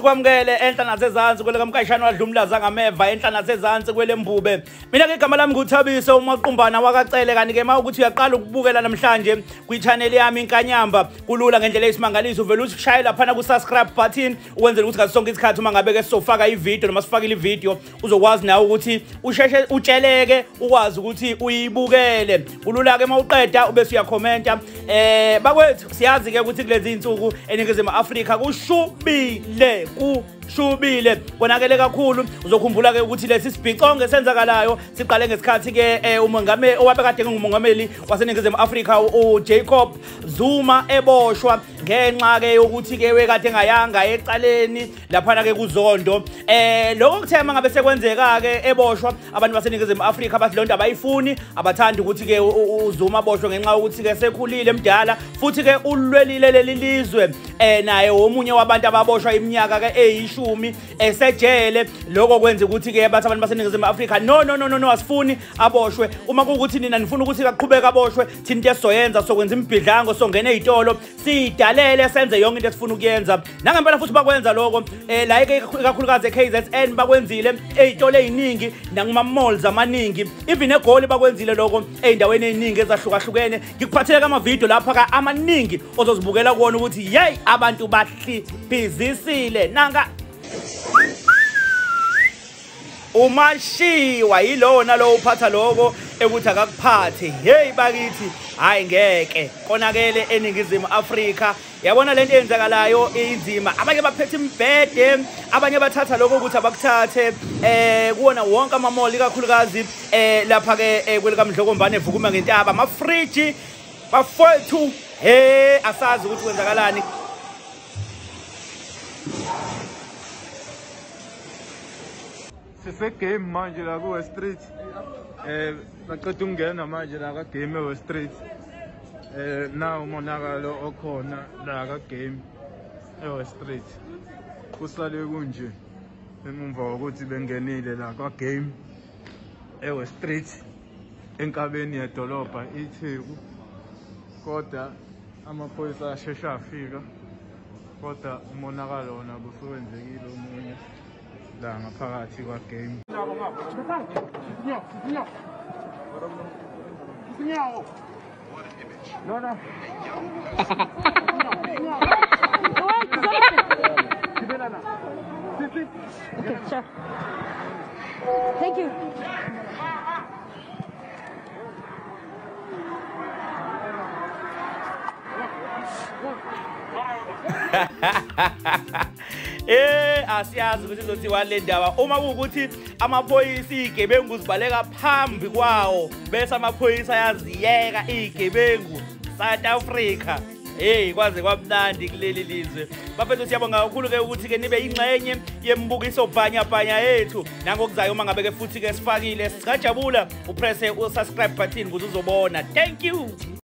Sikwamukele enhla nasezansi kwele kaMkashana wadlumlaza ngameva enhla nasezansi kwele Mbube. Mina ke igama lami nguThabiso uMaqumbana wakacele, kanti ke mawukuthi uyaqala ukubukela namhlanje kwi-channel yami Inkanyamba, kulula ngendlela eyisimangaliso, uvela usishaye lapha ku subscribe button ukwenzela ukuthi ngaso sonke isikhathi uma ngabe ke sofaka ivideo noma sifakile ivideo uzokwazi nawe ukuthi usheshe utsheleke ukwazi ukuthi uyibukele. Kulula ke mawuqeda ubese uyakhomenta. Bakwethu siyazi ke ukuthi kulezi insuku eNingizimu Afrika kushubile, kushubile, konakele kakhulu. Uzokhumbula ke ukuthi lesi sibhiconge senzakalayo siqale ngesikhathi ke umongameli owabekade ngumongameli waseNingizimu Afrika uJacob Zuma eboshwa ngenxa ke yokuthi ke wekade engayanga ecaleni laphana ke kuZondo. Lokho kuthema ngabe sekwenzeka ke eboshwa, abantu baseNingizimu Afrika bathi lonto abayifuni, abathandi ukuthi ke uZuma aboshwe ngenxa yokuthi ke sekhulile emdala futhi ke ulwelile leli lizwe. Naye omunye wabantu ababoshwa iminyaka ke eyishumi esejele. Lokho kwenza ukuthi ke bathi abantu baseNingizimu Afrika no no no no asifuni aboshwe. Uma kuwukuthi nina nifuna ukuthi aqhubeke aboshwe, thina into esizoyenza sokwenza imibhidlango, songena ezitolo, sidalele, senze yonke into esifuna ukuyenza. Nangempela futhi bakwenza lokho la ikakhulukazi eKZN bakwenzile ezitolo eziningi nakuma malls amaningi, even eGoli bakwenzile lokho ezindaweni eziningi ezahlukahlukene. Ngikuphathele ama video lapha ka amaningi ozozibukela kuona ukuthi hey, abantu bahlibhizisile. Nanga umashiwa yilona lo uphatha lokho ekuthi akakuphathe. Hey bakithi, hayi ngeke konakele eNingizimu Afrika. Yabona lento eyenzakalayo inzima, abanye baphethe imibhede, abanye bathatha lokho ukuthi abakuthathe kuwona wonke ama-mall ikakhulukazi lapha ke kwelikaMdlokombane evukuma ngentaba, amafriji bafowethu. Hey, asazi ukuthi kwenzakalani. Sise-game manje la ku-West Street. Baqeda ukungena manje la ka-game e-West Street. Nawu umonakalo okhona la ka-game e-West Street. Kusale kunje emumva kokuthi bengenile la kwa-game e-West Street enkabeni yedolobha iTheku, kodwa amaphoyisa asheshe afika, kodwa umonakalo wona busuwenzekile omunye la ngaphakathi kwa game. No, no. Okay, sure. Thank you. Asiyazi ukuthi izothiwa le ndaba uma kuwukuthi amaphoyisa igebengu zibaleka phambi kwawo bese amaphoyisa ayaziyeka igebengu. South Africa, hey, kwaze kwamnandi kuleli lizwe. Bafethu siyabonga kakhulu ke ukuthi ke nibe ingxenye yembukiso bhanya yethu. Nangokuzayo uma ngabe ke futhi ke sifakile, singajabula upresse u-subscribe button ukuze uzobona. Thank you.